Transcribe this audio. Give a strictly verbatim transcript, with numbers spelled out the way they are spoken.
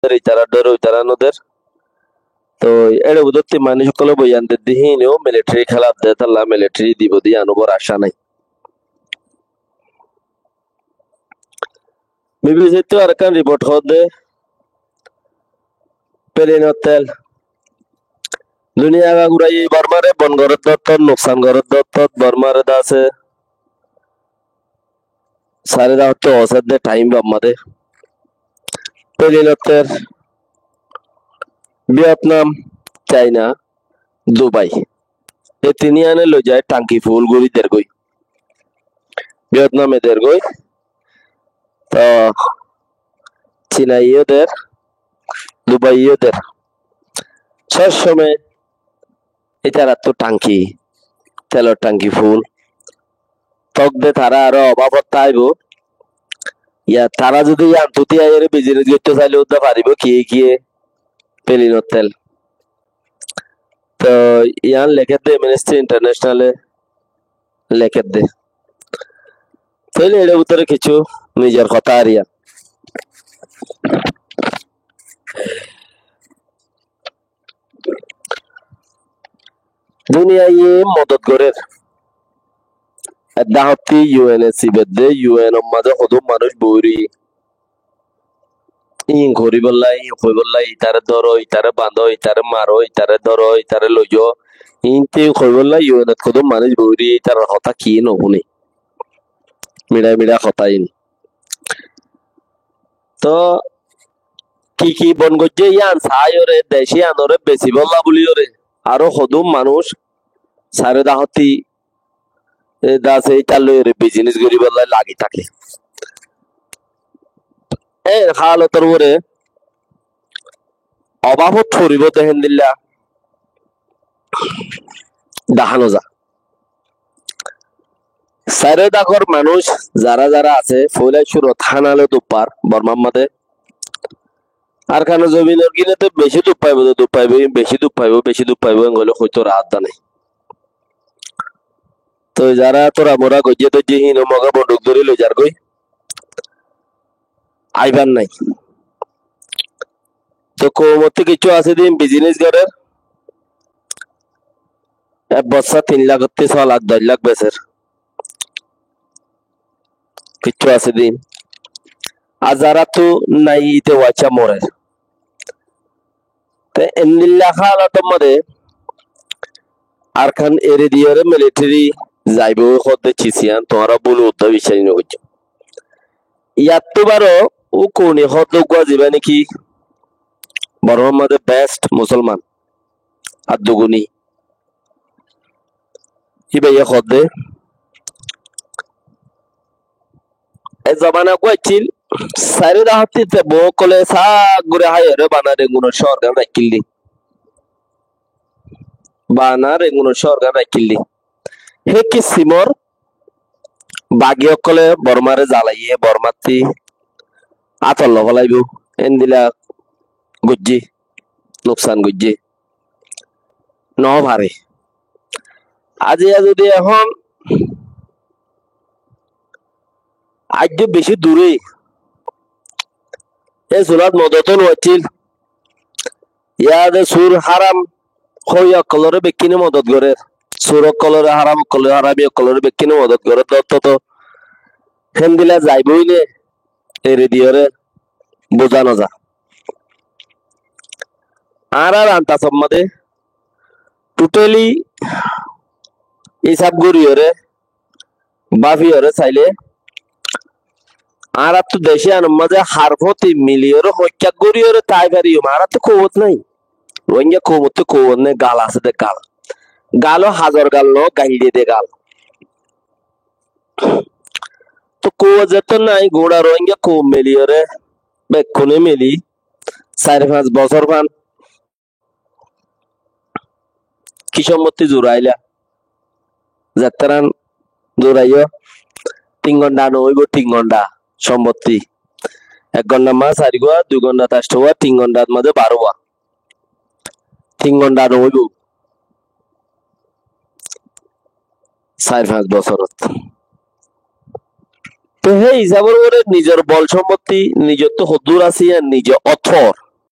der, itará dóre, itará no der. Toi ére bútotti manúic ókkole boyan dedde híin ó militari hélaf de, tálla militari dibo de yián ó bor acá nái. B B C ttu arekkán riport hoódde, pelinor tel. Duniya aga guraiyé Bormare bon gorér dóttot, nuksan gorér dóttot, Bormare de asé sairó dahottú osedde thaim bamma de. Pelinor tel Vietnam, China, Dubai. E tin yíane loizai thanki ful gorí dergói. Vietnam e dergói. Toi China yó der, Dubai yó der. Sob somoi ítarattú thanki, telor thanki ful. Tók de tará aró obáf ot táibo. Yá tará zodi yíanttú tíyaiyóre bizines goittó sailé uddá faribó kiyé kiyé pelinor tel. Toi yián lekédde Amnesty International e lekédde. Tóile ére bútore kissú nizor hotá ar yían. Duniyaye modot gorér. Edde hottí U N e sibedde, U N or mazé hodún manúic boóri. Íin goríbolla, íin hoibólla, itaré dóro, itaré bañdó, itaré maró, itaré dóro, itaré loiyó. Íin tíin hoibólla U N ot hodún manúic boóri, ítarar hotá ki nofúne. Miçá miçá hotá íin. Toóu ki ki bon goijjé yían saáiyoré, dec yíanoré besibólla bóliyoré aró hodún manúic sairó dahottí e dase ítar loiyoré bizinis goríbolla lagi táke. Ér hálotor uore obáfot foribóu de héndilla dahá no za. Sairó dakor manúic zará zará asé, foóila cúrot hána loi duk far Bormár mazé. Arkanor zobinor gíne to bicí duk faibóu de, duk faibóu, bicí duk faibóu, bicí duk faibóu, engolé hoitó raát dá nai. Toi zará tóra mora goijjé toijjé híin ó Moga bonduk dóri loi zargói. Aibár nái. Toi koumottú kiccú asé de híin bizinis gorér. Ek bossá tin lak ottú só lak, doc lak beser. Kiccú asé de híin. Ar zaráttu nái íte waiccá morer. Te endilla hálotor mazé Arkan eri diyoré militeri zaibóu hoódde cis yían tuáñra búl uddá biccác no goijjó. Yattú baró ó kouni hoódde uggúa zibá néki Bormár mazé best musolman Adduguní. Íbayé hoódde e zomana uggúa accíl, sairó dahottí te bou ókkolé sáak gorí háiyoré bana rengunor cóorgán raikkíl dé. Bana rengunor cóorgán raikkíl dé. Hé kissimor bagi ókkolé Bormáre zalaiyé, Bormáttí átolla felaibóu, héndilla goijjé, nuksan goijjé. Nofaré. Aziya zodi ehón aijjó bicí duré, e zulát modot no accíl. Yáde sur háram hoóiya ókkolóre bekkúne modot gorér. Sur ókkolóre, háram ókkolóre, hárami ókkolóre bekkúne modot gorér. Dótto to héndilla zaibói né eri diyoré buzá no za. Añárar antasor mazé tuthéli hísab goríyoré, báfiyoré sailé, añáráttu dec yíanor mazé har fóti miliyoré hoikká goríyoré tái fariyum, añáráttu kouwot nái. Rohingya koumottú kouwot nái, gal asé dé gal. Gal ó hazor gal noó, gail diyé dé gal. Toi kouwot zettót nái, guñça Rohingya koum miliyoré, bekkúne mili, sair fañs bosór fán ki cómbottí zurailá? Zettóran zuraiyó, tin gonthá no óibou, tin gonthá cómbottí. Ek gonthá mazé sair gua, dui gonthá tac gua, tin gonthat mazé baró gua. Tin gonthá no óibou. Sair fañs bosórot. Te hé hísabor uore nizor bol cómbottí, nizottú hoddúr asé yían nize ótfor,